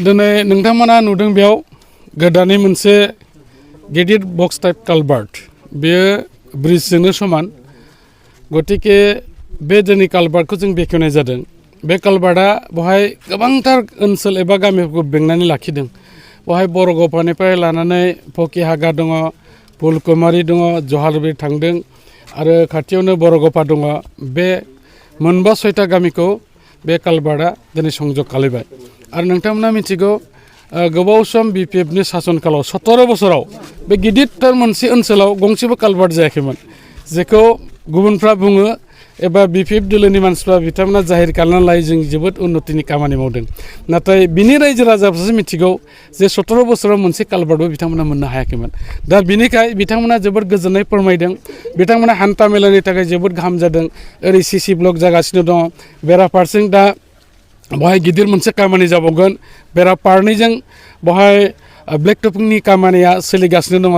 दिनै नोंथांमोना नुदों बेयाव गोदानै मोनसे गिदिर बक्स टाइप कालभार्ट बेयो ब्रिजजोंनो समान गतिके बे जोंनि कालभार्टखौ जों बेखेवनाय जादों बे कालभार्टआ बहाय गोबांथार ओनसोल एबा गामिफोरखौ बेंनानै लाखिदों बहाय बरगपानिफ्राय लानानै पकिहागा दङ फुलकुमारि दङ जहालबिर थांदों आरो खाथियावनो बरगपा दङ बे मोनबा सयता गामिखौ बे कालभार्टआ दिनै संजोग खालामबाय आरो नोंथांमोना मिथिगौ गोबाव सम बिपिएफनि सासनकालाव 17 बोसोराव बे गिदिरथार मोनसे ओनसोलाव गंसेबो कालभार्ट जायाखैमोन जेखौ गुबुनफ्रा बुङो एबा बिपिएफ दोलोनि मानसिफ्रा बिथांमोना जाहिर खालामनानै लायो जों जोबोद उन्नतिनि खामानि मावदों नाथाय बिनि रायजो राजाफ्रासो मिथिगौ जे 17 बोसोराव मोनसे कालभार्टबो बिथांमोना मोननो हायाखैमोन दा बिनिखाय बिथांमोना जोबोद गोजोननाय फोरमायदों बिथांमोना हान्था मेलानि थाखाय जोबोद गाहाम जादों ओरै सिसि ब्लक जागासिनो दङ बेराफारसें दा बहाय गिदिर मोनसे खामानि जाबावगोन बेराफारनैजों बहाय ब्लेक टपिंनि खामानिया सोलिगासिनो दङ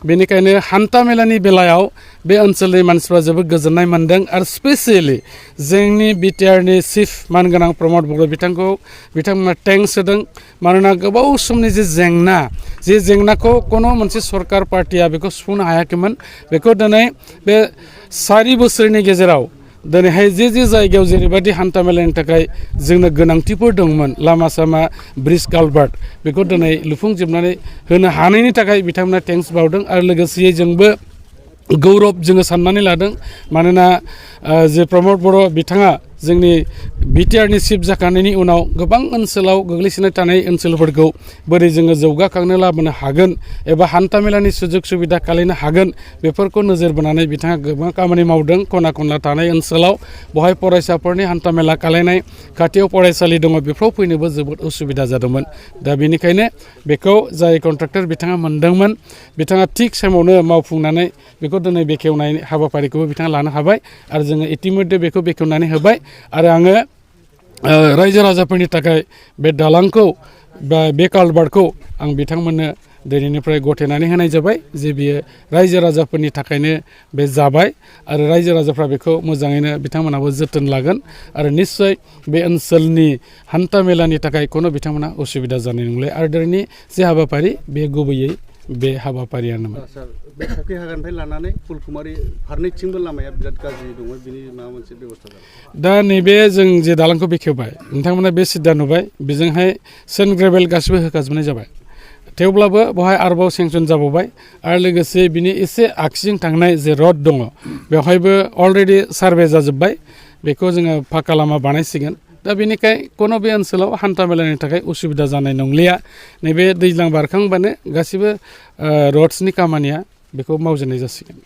बेनिखायनो हान्था मेलानि बेलायाव बे ओनसोलनि मानसिफ्रा जोबोद गोजोननाय मोनदों आरो स्पेसियेलि जोंनि बिटिआरनि चिफ मानगोनां प्रमद बर' बिथांमोना थेंक्स होदों मानोना गोबाव समनि जे जेंनाखौ कोनो मोनसे सरकार पार्टिया बेखौ सुफुंनो हायाखैमोन बेखौ दिनै बे 4 बोसोरनि गेजेराव दिनैहाय जे जायगायाव जेरैबायदि हान्था मेलानि थाखाय जोंनो गोनांथिफोर दंमोन लामा सामा ब्रिज कालभार्ट बेखौ दिनै लुफुंजोबनानै होनो हानायनि थाखाय बिथांमोना थेंक्स बावदों आरो लोगोसेयै जोंबो गौरब जोङो साननानै लादों मानोना जे प्रमद बर' बिथाङा जोंनि बिटिआरनि चिफ जाखांनायनि उनाव गोबां ओनसोलाव गोग्लैसोनाय थानाय ओनसोलफोरखौ बोरै जोङो जौगाखांनो लाबोनो हागोन एबा हान्थामेलानि सुजुग सुबिदा खालामनो हागोन बेफोरखौ नोजोर बोनानै बिथाङा गोबां खामानि मावदों खना खनला थानाय ओनसोलाव बहाय फरायसाफोरनि हान्थामेला खालामनाय खाथियाव फरायसालि दङ बेफोराव फैनोबो जोबोद उसुबिदा जादोंमोन दा बेनिखायनो बेखौ जाय कन्ट्राक्टर बिथाङा मोनदोंमोन बिथाङा थिग समावनो मावफुंनानै बेखौ दिनै बेखेवनाय हाबाफारिखौबो बिथाङा लानो हाबाय आरो जोङो इतिमध्य बेखौ बेखेवनानै होबाय आरो आङो रायजो राजाफोरनि थाखाय बे दालांखौ बा बे कालभार्टखौ आं बिथांमोननो दिनैनिफ्राय गथायनानै होनाय जाबाय जे बियो रायजो राजाफोरनि थाखायनो बे जाबाय आरो रायजो राजाफ्रा बेखौ मोजाङैनो बिथांमोनाबो जोथोन लागोन आरो निस्सय बे ओनसोलनि हान्था मेलानि थाखाय कोनो बिथांमोना उसुबिदा जानाय नंले आरो दिनैनि जे हाबाफारि बे गुबैयै बे हाबाफारियानोमोन बे पकिहागानिफ्राय लानानै फुलकुमारि फारनैथिंबो लामाया बिराद गाज्रि दङ बिनि माबा मोनसे बेबस्था जादों दा नैबे जों जे दालांखौ बेखेवबाय नोंथांमोना बे सिदा नुबाय बेजोंहाय सेन्ट ग्रेभेल गासिबो होखाजोबनाय जाबाय थेवब्लाबो बहाय आरोबाव सेंसन जाबावबाय आरो लोगोसे बिनि एसे आगसिजों थांनाय जे रड दङ बेवहायबो अलरेडि सार्भे जाजोब्बाय बेखौ जोङो फाक्का लामा बानायसिगोन दा बेनिखाय कोनो बे ओनसोलाव हान्था मेलानि थाखाय उसुबिदा जानाय नंलिया नैबे दैज्लां बारखांबानो गासिबो रड्सनि खामानिया बेखौ मावजेननाय जासिगोन